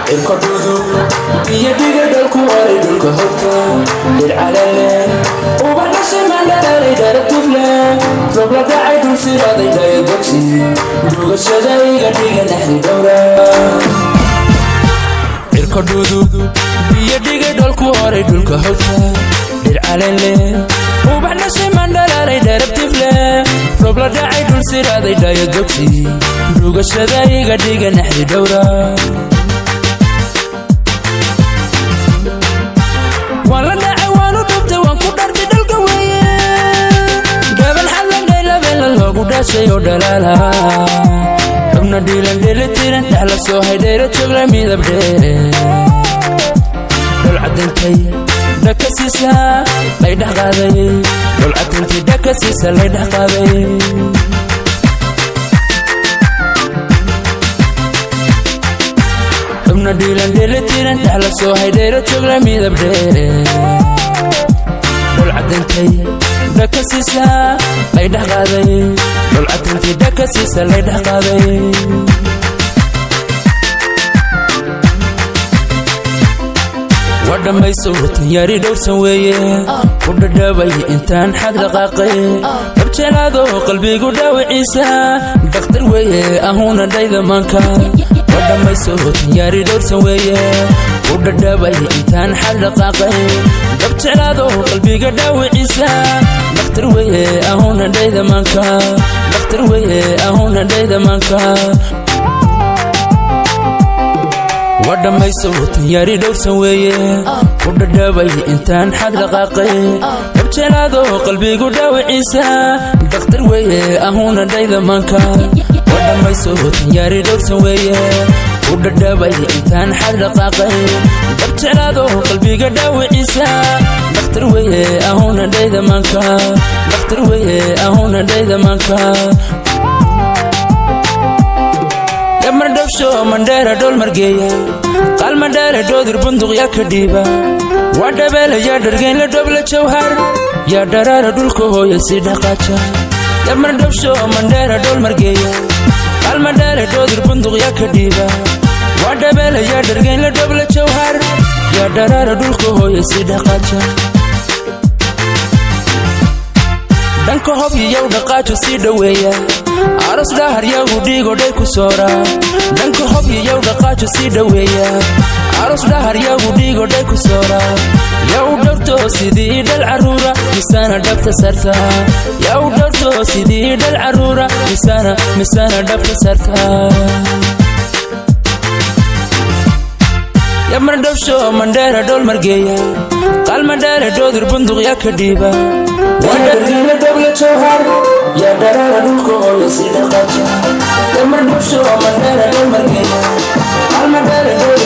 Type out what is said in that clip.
Cirka dhudub biyo dhiga dhalku waray dhulka hogta, dhir calale ubax dhashay mandhalaalay, dharab tufle roob la dhacay, dhul siraaday, dhaya dogsi dhugashada iga dhiga naxdi dhowra. Cirka dhudub biyo dhigay dhalku horay dhulka hogta, dhir calale ubax dhashay mandhalaalay, dharab tifle roob la dhacay, dhul siraaday, dhaya dogsi dhugashada iga dhiga naxdi dhowra. Waan la dhacay, waan u dhubtay, waan ku dhartay dhalka weeye, dhaban xallandhay labeela loogu dhashay oo dhalaala, xubna dhiilan dheelitiran, dhex la soo haydheera joogla, midab dheere, dhol cadintay dhaka siisa lay dhex qaaday, dhol cadintay dhaka siisa lay dhex qaaday. Xubna dhiilan dheelitiran, dhex la soo haydheera joogla, midab dheere, dhol cadintay dhaka siisa lay dhex qaaday, dhol cadintay dhaka siisa lay dhex qaaday. Waa dhammayso tanyaari dhowrsan weeye, ku dhadhabay intaan xad dhaqaaqay, dhabjelaado qalbigu dhaawiciisa dhakhtar weeye, ahuna dhayda maanka. Waa dhammayso tanyaari dhowrsan weeye, ku dhadhabay intaan xad dhaqaaqay, dhabjelaado qalbiga dhaawiciisa dhakhtar weeye, ahuna dhayda maanka, dhakhtar weeye, ahuna dhayda maanka. Waa dhammayso tanyaari dhowrsan weeye, ku dhadhabay intaan xad dhaqaaqay, dhabjelaado qalbigu dhaawiciisa dhakhtar weeye, ahuna dhayda maanka. Waa dhammayso tanyaari dhowrsan weeye, ku dhadhabay intaan xad dhaqaaqay, dhabjelaado qalbiga dhaawiciisa dhakhtar weeye, ahuna dhayda maanka, dhakhtar weeye, ahuna dhayda maanka. Yamardhowsho mandheera dhool margeeya, qaal mandheera dhoodir bunduq yaa ka dhiiba, waa dhabeela yaa dhargeynla dhobla jawhar, yaa dharaara dhulka hooya si dhaqaaja. Yamardhowsho mandheera dhool margeeya, qaal mandheera dhoodir bunduq yaa ka dhiiba, waa dhabeela yaa dhargeynla dhobla jawhar, yaa dharaara dhulka hooya si dhaqaaja. Dhanka hobyiyow dhaqaajo sii dhoweeya, aros dhahar yagu dhiigodhay ku soora. Dhanka hobyiyow dhaqaajo sii dhoweeya, aros dhahar yagu dhiigodhay ku soora. Yow dhowrto sidii dhal caruura, misana dhabta sarta. Yow dhowrto sidii dhal caruura, misana dhabta sarta. Yamardhowsho mandheera dhool margeeya, qaal mandheera dhoodir bunduq yaa ka dhiiba, waa dhargeela dhobla jawhar, yaa dharaara dhulka hooya si dhaqaaja. Yamardhowsho mandheera dhool margeeya, qaal mandheera dhoodir